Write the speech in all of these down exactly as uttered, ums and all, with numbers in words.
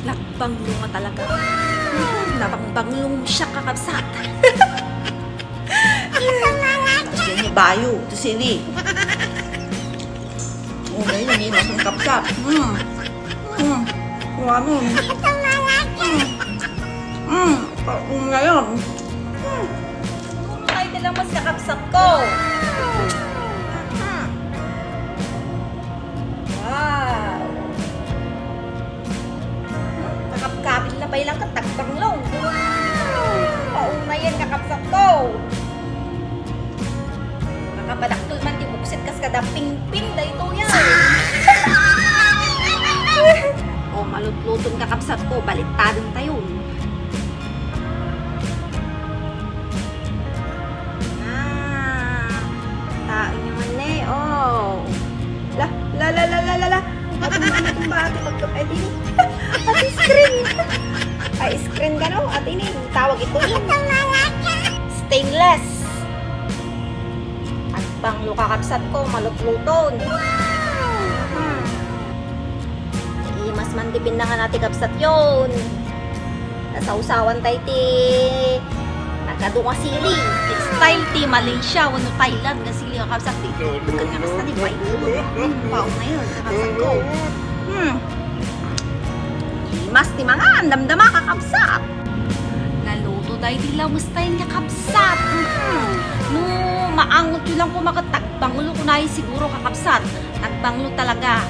Nagbanglo nga talaga. Nabangbanglong siak, kakabsat. Tapos yan ni bayo, ti sili. Okay, naging masang kabsat. Mm. Mm. Kuha mo. Mm. Mm. Mm. Ay, talaga mas kakabsat ko. Mm. Wow. Kakapkabil na pay lang ket nagbanglong. Pauna yan, kakabsat ko. Makapadaktol man ti buksit kas kada pingping daytoy, ah. O, malutluton, kakabsat ko, baliktadentayon. Ah, taeng nga man ne, oh. La, la, la, la, la, la, la. Matumba, matumba, ate, pagka-, ay, dini. Ate, screen. Ay, screen ka, no? Ate, ini, tawag ito. Stainless. Agbanglo, kakabsat ko, malutluton. Hmm. Imas man ti pinangan, ate, kabsat yon. Nasawsawan tayo ti nagadu nga sili. Ti style ti Malaysia wenno Thailand nga sili, kakabsat, ti. Bukod nga kasta ni Pai. Hmm, pauna yon, kakabsat ko. Hmm. Imas ti mangan, damdama, kakabsat. Naluto tayo ti lawes tayo nga kabsat. Hmm. No, maangot yun lang kumakat, nagbanglo ko na siguro, kakabsat. Nagbanglo talaga.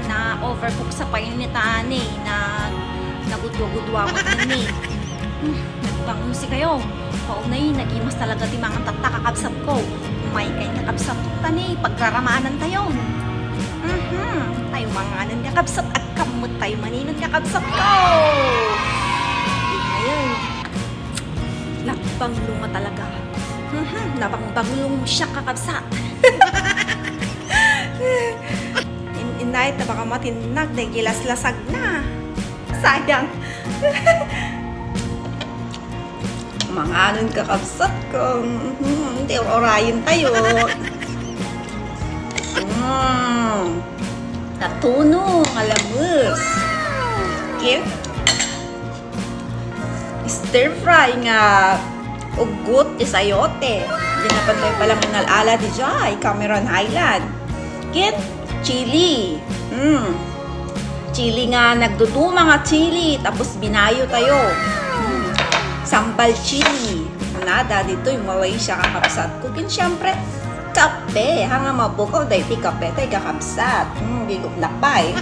Na overcook sa painit, ani. Na, nagudwa-gudwa ko din, eh. Hmm, nagbanglo si kayo. Paunay, nagimas talaga ti mangan tatta, kakabsat ko. Umay kay kakabsat, tani, pagraramanan tayo. Mhm, tayo manganan, kakabsat, agkamot tayo maninot, kakabsat ko. Ayun. Nagbanglo nga talaga. Mhm, nabangbanglo siya, kakabsat. In-, inay, ta baka matinnag, nagilaslasag na. Sayang. Manganon, kakabsat ko. Mhm, ti urayen tayo. Mm. Natuno nga lawes. Okay? Stir fry nga uggot ti sayote. Diyan na pantay palang ngal-ala di jay, Cameron Highland. Ket chili. Mm. Chili nga nagduduma nga chili, tapos binayo tayo. Mm. Sambal chili. Nada, ditoy Malaysia, kakabsat ko. Ken, siyempre, kape. Hanga mabukaw, daytoy kape, tay kakabsat. Mm, bigop na pay.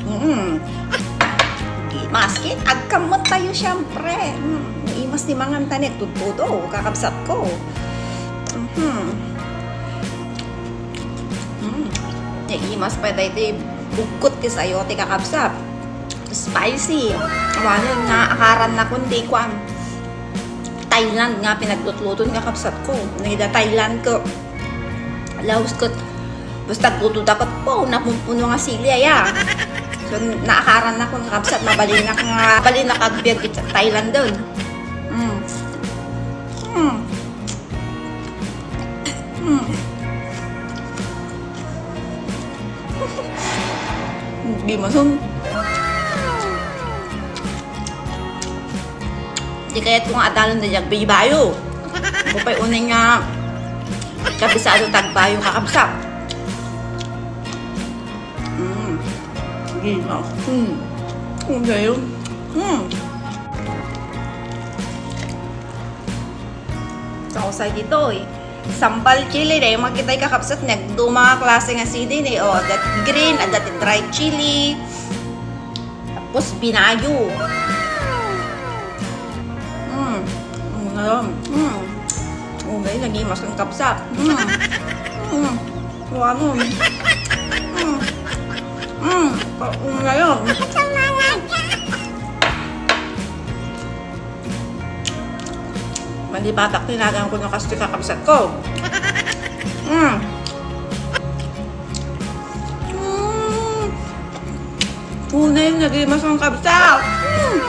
Mm. Di, maski, agkamot tayo, siyempre. Mm, imas ti mangan tayo, tudtudo, kakabsat ko. Mhm. Mm. Naimas pay daytoy bugkot ti sayote, kakabsat. Spicy. Awanen nga akaran na kundi kwan. Thailand nga pinaglutluton, kakabsat ko. Nagida Thailand ko. Laos ket basta agluto da ket, po, napunpuno nga sili, aya. So, naakaran na ko, kakabsat, mabalin na nga, mabalin na kagbiag iti Thailand doon. Mm. Mm. Mm. Di masung. Di kayat ko nga adalon da diag bayo. Bupay unay nga kabisado tagbayo, kakabsat. Mm. Di mas. Mm. Ang gayon. Mm. Kausay ditoy. Sambal chili, dahil makita yung kakabsat, nagduma nga klase nga sili ni, o, that green, and that dry chili. Tapos binayo. Mm. Mm, ngayon. Mm. Okay, nagimas ang kabsat. Mm. Mm. Kuha mo. Mm. Mm. Mm, ngayon. Malibatak tinagan ko na kastoy, kakabsat ko. Mm. Mm. Una yung nagimas ang kabsat. Mm.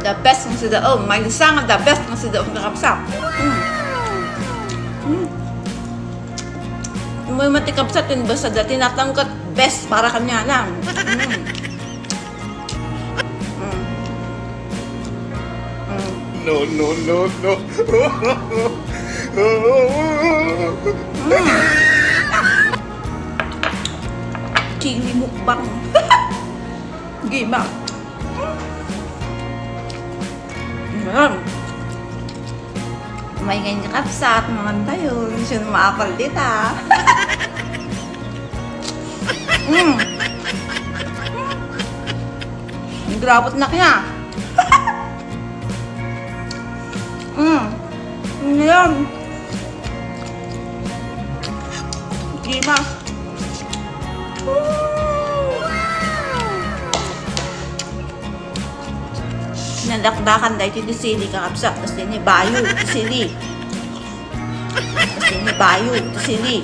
The best ng sidaom. May isa nga the best ng sidaom, kakabsat. Mm. Mm. Mo man ti kabsat, ken basta dati natangkat, best para kaniana. Mm. Mm. Mm. No, no, no, no. Chili mukbang. Gima. Ayan. May ngayon kakabsat, mga tayo. Siya na maapal dita. Mm. Grabot na kaya. Mm. Ngayon. Gima. Nadakdakan da iti sili, kakabsat. Tapos din ni bayo, iti sili. Tapos din ni bayo, iti sili.